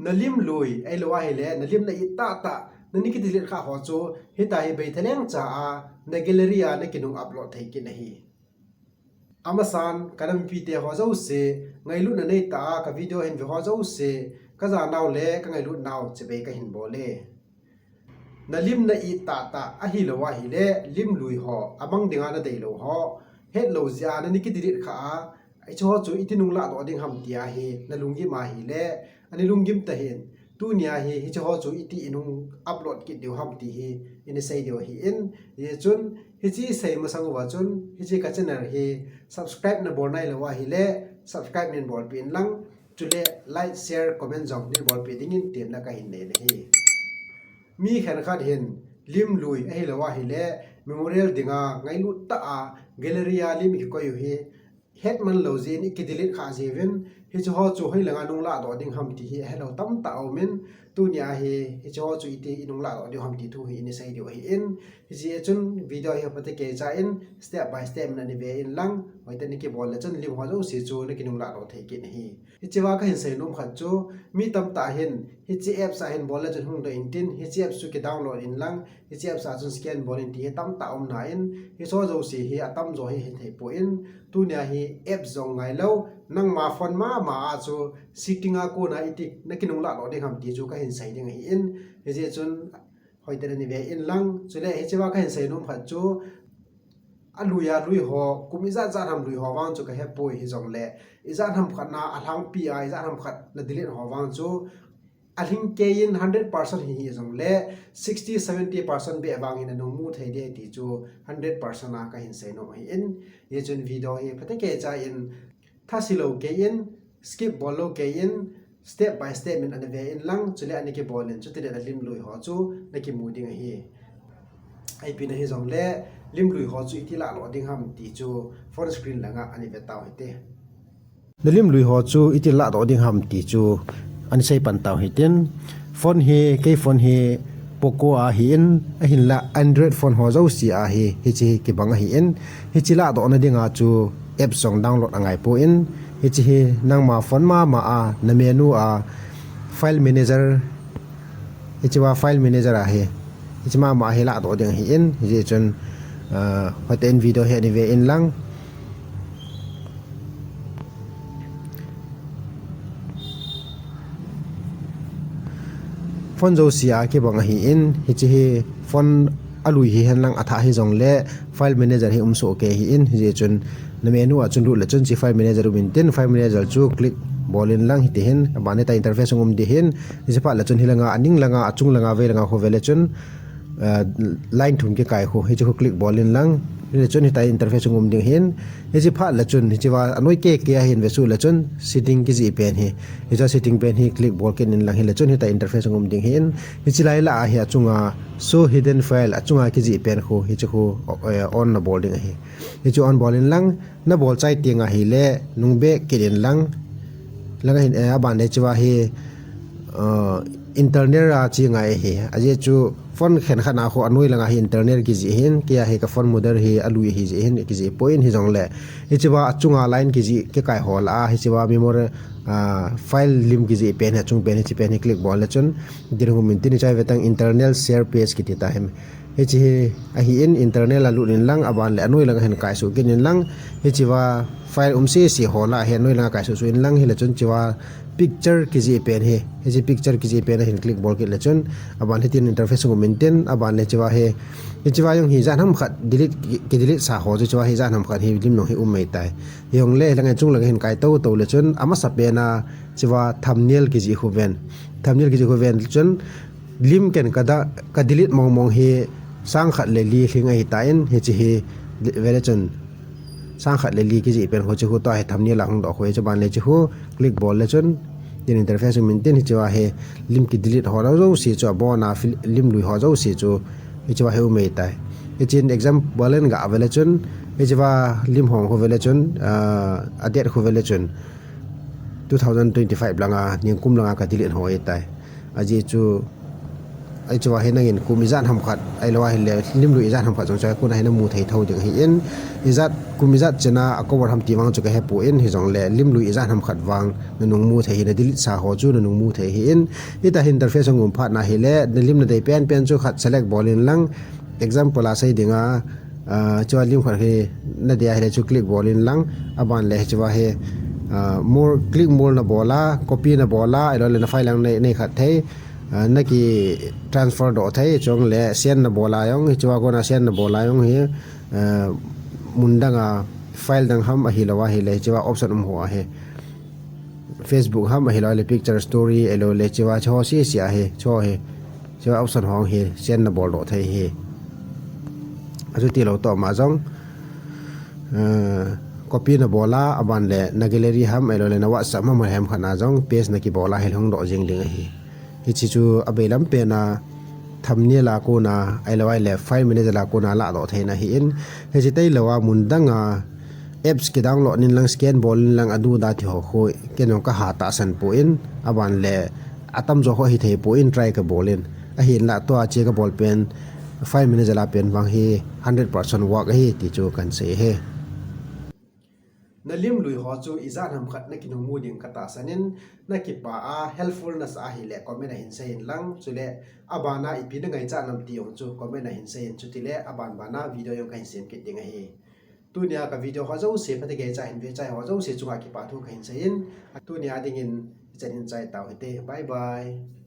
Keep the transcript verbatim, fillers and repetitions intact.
Na lim lui, ahilou ahile, na lim na it tahtah, na ni kidelete kha ho chu, hitia hi bei thaleng cha a, na gallery a na kinung upload thei kit ahi. Amasan, ka nampi te ho jouse, ngailutna neitah a, ka video hin ve ho jouse, ka janau le ka ngailut nau chibai kahin bol e. Na lim na it tahtah, ahilou ahile, lim lui ho, amang dinga na deilou ho, hetlou jeh a na ni kidelete kha a, hiche ho chu iti nung lahdoh ding ham tia hi, na lunggim ahile, ani lunggim tahih in, tunia hi, hiche ho chu iti inung upload kit diu ham ti hi, ini sei diu ahin, hijeh chun, hiche sei masang uva chun, hiche ka channel hi, subscribe na bol nailou ahile, subscribe nin bolpeh in lang, chule like, share, comment jong nin bolpeh dingin temna kahin nei ahi. Mi khenkhat hin, lim lui ahilou ahile, memorial dinga ngailut tah a, gallery a lim ikikoi u hi, hetman lou jeh in ikidelete kha jiuvin, hiche ho chu hoilanga nung lahdoh ding ham ti hi ahelou tamtah aumin, tunia hi, hiche ho chu iti inung lahdoh diu ham ti thu hi ini sei diu ahin, hijeh chun video hi phatecha in, step by step in ani ve in lang, hoitah in na kibol le chun lim ho jouse chu na kinung lahdoh thei kit ahi. Hichea kahin seinom khat chu, mi tamtah hin, hiche apps a hin bol le chun hung doh intin, hiche apps chu kidownload in lang, hiche apps a chun scan bol in ti hi tamtah um nan, hiche ho jouse hi atamjo hi hithei poi, tunia hi apps jong ngailou, nangma phone mama a chu setting a kona iti na kinung lahdoh ding ham ti chu kahin sei ding ahin, hijeh chun hoitah in ani ve in lang, chule hichea kahin seinom khat chu, alui a lui ho, kum ijat jat ham lui ho vang chu kahepoi hijongle, ijat ham khat na alhangpi a, ijat ham khat na delete ho vang chu, alhing keiyin hundred percent hi hijongle, sixty, seventy percent beh vangin nahung mu thei ding ti chu hundred percent a kahin seinom ahin, hijeh chun video hi phatecha in, thase lou keiyin, skip bol lou keiyin, step by step in ani ve in lang, chule ani kibol in, chutile na lim lui ho chu na kimu ding ahi. Ipi na hijongle, lim lui ho chu iti lahdoh ding ham ti chu phone screen langa ani ve tau hite. Na lim lui ho chu iti lahdoh ding ham ti chu ani sei pan tau hitin. Phone hi, kei phone hi Poco ahin, ahinla Android phone ho jouse a hi, hiche hi kibang ahin, hiche lahdoh na dinga chu apps jong download angaipoi, hiche hi nangma phone mama a, na menu a, file manager, hichea file manager a hi, hiche mama a hi lahdoh ding ahin, hijeh chun, ah, hoitah in video hi ani ve in lang. Phone jouse a kibang ahin, hiche hi phone alui hihen lang athah hijongle, file manager hi umsoh kei ahin, hijeh chun na menu a chun lut le chun hiche file manager um intin, file manager chu click bol in lang hitihin, aban hitia interface hung um ding ahin, hiche phat le chun hilanga, aning langa, achung langa, vei langa khu ve le chun, ah, line thum kikai khu, hiche khu click bol in lang, hile chun hitia interface hung um ding ahin, hiche phat le chun, hichea anoi kei kei a hin vesuh le chun setting kijih pen hi, hichea setting pen hi click bol kit in lang, hile chun hitia interface hung um ding ahin, hiche lai lah a hi achunga show hidden file achunga kijih pen khu, hiche khu, eh, on na bol ding ahi. Hiche on bol in lang, na bol chai teng ahile, nung back kit in lang, langa hin, eh, aban le hichea hi, ah, internal a che ngai ahi. Ajeh chu phone khenkhat a khu anoi langa hi internal kijih ahin, keia hi ka phone model hi alui ahijeh hin kijih poi, hijongle, hichea achunga line kijih kikai ho lah a, hichea memory, ah, file lim kijih pen hi, achung pen hiche pen hi click bol le chun, din hung um intin, hichea vetang internal share page kiti tahim. Hiche hi ahin, internal a lut in lang, aban le anoi langa hin kaisuh kit in lang, hichea file um sese ho lah a hi anoi langa kaisuh suh in lang, hile chun hichea picture kijih pen hi, hiche picture kijih pen a hin click bol kit le chun, aban hitin interface hung um intin, aban le hichea hi, hichea jong hi ijat ham khat delete, ki, kidelete sa ho chu hichea hi ijat ham khat hi lim jong hi um mei tai. Hijongle, hilanga chung langa hin kai tou tou le chun, amasapen a hichea thumbnail kijih khu ven. Thumbnail kijih khu ven chun, lim ken ka da, ka delete mong mong hi sang khat le li lhing ahitan, hiche hi ve le chun sang khat le li kijih pen khu hiche khu tua hi thumbnail a hung doh khu, hiche ban le hiche khu click bol le chun, tin interface um intin, hichea hi lim kidelete ho jouse chu abona fil-, lim lui ho jouse chu hichea hi um mei tai. Hiche in example in ga ve le chun, hichea lim hong khu ve le chun, ah, a date khu ve le chun, two thousand twenty-five langa, ningkum langa ka delete ho ahitai. Ajeh chu, Hichea hi nangin kum ijat ham khat, ahilou ahile lim lui ijat ham khat jong chu akona hi namu thei thou ding ahin, ijat, kum ijat chena a cover ham ti vang chu kahepoi, hijongle lim lui ijat ham khat vang nanung mu thei hi, na delete sa ho chu nanung mu thei ahin. Hitia hi interface hung um phat na hile, nalim nadei penpen chu khat select bol inlang, example a sei dinga, hichea lim khat hi nadei ahile chu click bol inlang, aban le hichea hi more, click more nabol a, copy nabol a, ahiloule na file lang nei, nei khat thei, naki transfer doh thei, chujongle send nabol a jong, hichea kona send nabol a jong hi, mun danga file dang ham ahilou ahile hichea option um ho ahi. Facebook ham ahiloule picture story ahiloule hichea, hicheho sese ahi, hicheho hi, hichea option ho hi send nabol doh thei ahi. Achutilou toh ma jong copy nabol a, aban le na gallery ham ahiloule na WhatsApp ham, hem khat na jong paste nakibol a hile hung doh jing ding ahi. Hiche chu abailam pena thumbnail a kona ahilou ahile file manager a kona lahdoh theina ahin, hiche tailou a mun danga apps kidownload inlang, scan bol inlang, adu da ti ho khu ken jong kaha tahsan poi, aban le atamjo khu hithei poi, try kabol in, ahinla tua che kabol pen file manager a pen vang hi hundred percent work ahi ti chu kahin sei ahi. Nalim lui ho chu ijat ham khat nakinung mu ding katahsan in, nakipah a helpful nasah ahile comment a hin sei inlang, chule abana ipi nangaichat nam ti jong chu comment a hin sei in, chutile abanbana video jong kahin sem kit ding ahi. Tunia ka video ho jouse phatah a kichai hin vechai ho jouse chunga kipathu kahin sei in, tunia dingin hichan hin chai tau hite. Bye bye.